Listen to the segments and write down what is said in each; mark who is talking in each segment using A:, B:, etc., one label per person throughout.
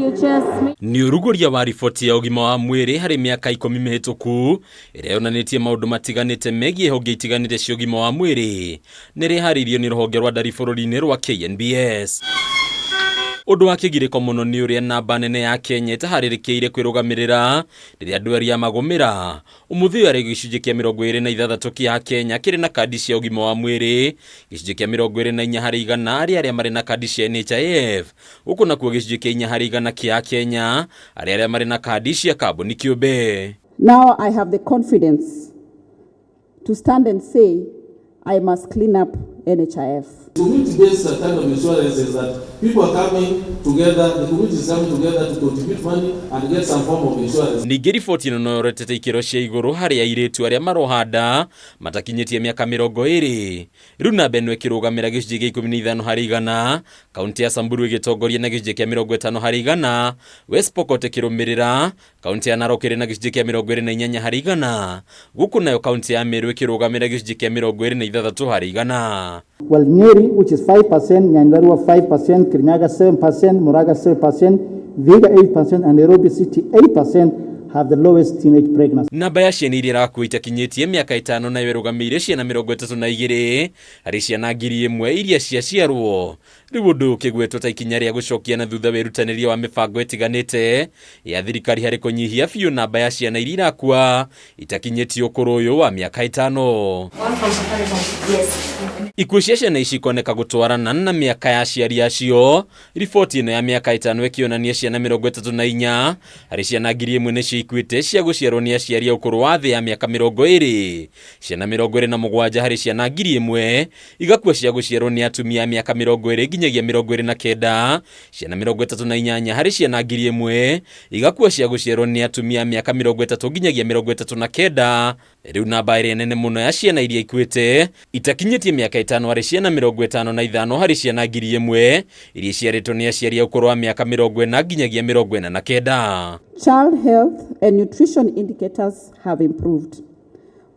A: You, Chair.
B: Nĩ ũrugũria wa riboti ya ũgima wa mwĩrĩ harĩ mĩaka 10 mĩhĩtũku ĩrĩa yonanĩtie maũndũ matiganĩte megiĩ honge itiganĩte cia ũgima wa mwĩrĩ nĩ rĩharĩirio nĩ rũhonge rwa ndari bũrũri-inĩ rwa KNBS. Ũndũ wa kĩgirĩko mũno nĩ ũrĩa namba nene ya Kenya ĩtaharĩrĩkĩire kwĩrũgamĩrĩra rĩrĩa ndwari ya magũmĩra. Ũmũthĩ ũyũ arĩ gĩcunjĩ kĩa 26 kĩa Akenya kĩrĩ na kandi cia ũgima wa mwĩrĩ, gĩcunjĩ kĩa 24 harĩ igana arĩ arĩa marĩ na kandi cia NHIF, gũkũ nakuo gĩcunjĩ kĩa 4 harĩ igana kĩa Akenya arĩ arĩa marĩ na kandi cia kambuni kĩũmbe.
A: Now I have the confidence to stand and say I must clean up NHIF.
C: Community-based kind of insurance is that people are coming together, the community is coming together to contribute money and get some form of insurance.
B: Ningĩ riboti ĩno no yorotete ikĩro cia igũrũ harĩ airĩtu arĩa maroha nda matakinyĩtie mĩaka 20. Rĩu namba ĩno ĩkĩrũgamĩra gĩcunjĩ gĩa 15 harĩ igana, kaunti ya Samburu ĩgĩtongoria na gĩcunjĩ kĩa 50 harĩ igana, West Pokot ĩkĩrũmĩrĩra, kaunti ya Narok ĩrĩ na gĩcunjĩ kĩa 28 harĩ igana, gũkũ nayo kaunti ya Meru ĩkĩrũgamĩra gĩcunjĩ kĩa 26 harĩ igana.
D: Well, Nyeri, which is 5%, Nyandarua 5%, Kirinyaga 7%, Murang'a 7%, Vihiga 8%, and Nairobi City 8% have the lowest teenage pregnancy.
B: Namba ya ciana iria irakua itakinyĩtie mĩaka 5 nayo ĩrũgamĩire ciana 32 harĩ ciana 1,000 iria ciaciarwo. Rĩu ũndũ ũyũ ũkĩgwetwo ta ikinya rĩa gũcokia na thutha wĩrutanĩria wa mĩbango ĩtiganĩte ya thirikari harĩ kũnyihia biũ namba ya ciana iria irakua itakinyĩtie ũkũrũ ũyũ wa mĩaka 5. Ikuũ cia ciana ici ikoneka gũtwarana na mĩaka ya aciari acio. Riboti ĩno ya mĩaka 5 ĩkĩonania ciana 34 harĩ ciana 1,000 nĩcio ikuĩte cia gũciarwo nĩ aciari a ũkũrũ wa thĩ ya mĩaka 20. Ciana 27 harĩ ciana 1,000 igakua cia gũciarwo nĩ atumia a mĩaka 20 nginyagia 29. Ciana 38 harĩ ciana 1,000 igakua cia gũciarwo nĩ atumia a mĩaka 30 nginyagia 39. Rĩu namba ĩrĩa nene mũno ya ciana iria ikuĩte itakinyĩtie mĩaka 5 harĩ ciana 55 harĩ ciana 1,000 iria iciarĩtwo nĩ aciari a ũkũrũ wa mĩaka 40 nginyagia 49.
A: Child health and nutrition indicators have improved.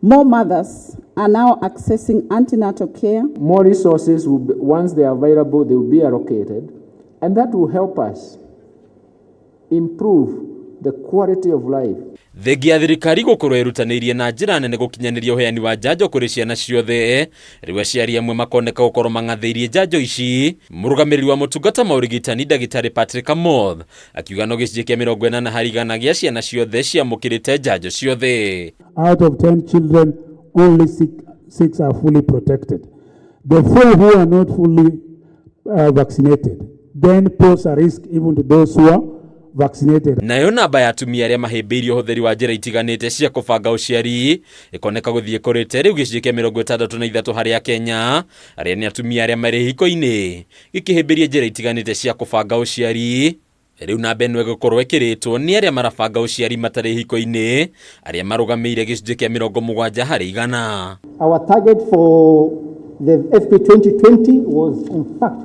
A: More mothers are now accessing antenatal care.
E: More resources, will be, once they are available, they will be allocated, and that will help us improve the quality of life.
B: Thengia ya thirikari gũkorwo ĩrutanĩirie na njĩra nene gũkinyanĩria ũheani wa njanjo kũrĩ ciana ciothe, rĩu aciari amwe makoneka gũkorwo mang'athĩirie njanjo ici. Mũrũgamĩrĩri wa motungata ma ũrigitani ndagĩtarĩ Patrick Amoth akiuga no gĩcunjĩ kĩa 80 harĩ igana gĩa ciana ciothe ciamũkĩrĩte njanjo ciothe.
F: Out of 10 children, only six are fully protected. The 4 who are not fully vaccinated then pose a risk even to those who are vaccinated.
B: Nayo namba ya atumia arĩa mahĩmbĩirie ũhũthĩri wa njĩra itiganĩte cia kũbanga ũciari ĩkoneka gũthiĩ kũrĩte rĩu gĩcunjĩ kĩa 63 harĩ Akenya arĩa nĩ atumia arĩa marĩ hiko-inĩ gĩkĩhĩmbĩria njĩra itiganĩte cia kũbanga ũciari. Rĩu namba ĩno ĩgũkorwo ĩkĩrĩtwo nĩ arĩa marabanga ũciari matarĩ hiko-inĩ arĩa marũgamĩire gĩcunjĩ kĩa 70 harĩ igana.
D: Our target for the FP 2020 was in fact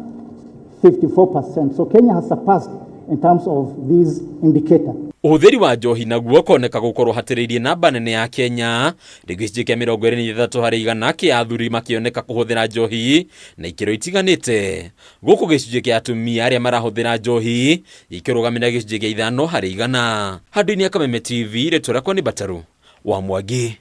D: 54%. So Kenya has surpassed in terms of this indicator.
B: Ũhũthĩri wa njohi naguo ũkoneka gũkorwo hatĩrĩirie namba nene ya Kenya, rĩu gĩcunjĩ kĩa 23 harĩ igana kĩa athuri makĩoneka kũhũthĩra njohi na ikĩro itiganĩte, gũkũ gĩcunjĩ kĩa atumia arĩa marahũthĩra njohi gĩkĩrũgamĩrĩra gĩcunjĩ kĩa 5 harĩ igana. Handũ-inĩ ya Kameme TV, rĩtwa rĩakwa nĩ Mbataru wa Mwangi.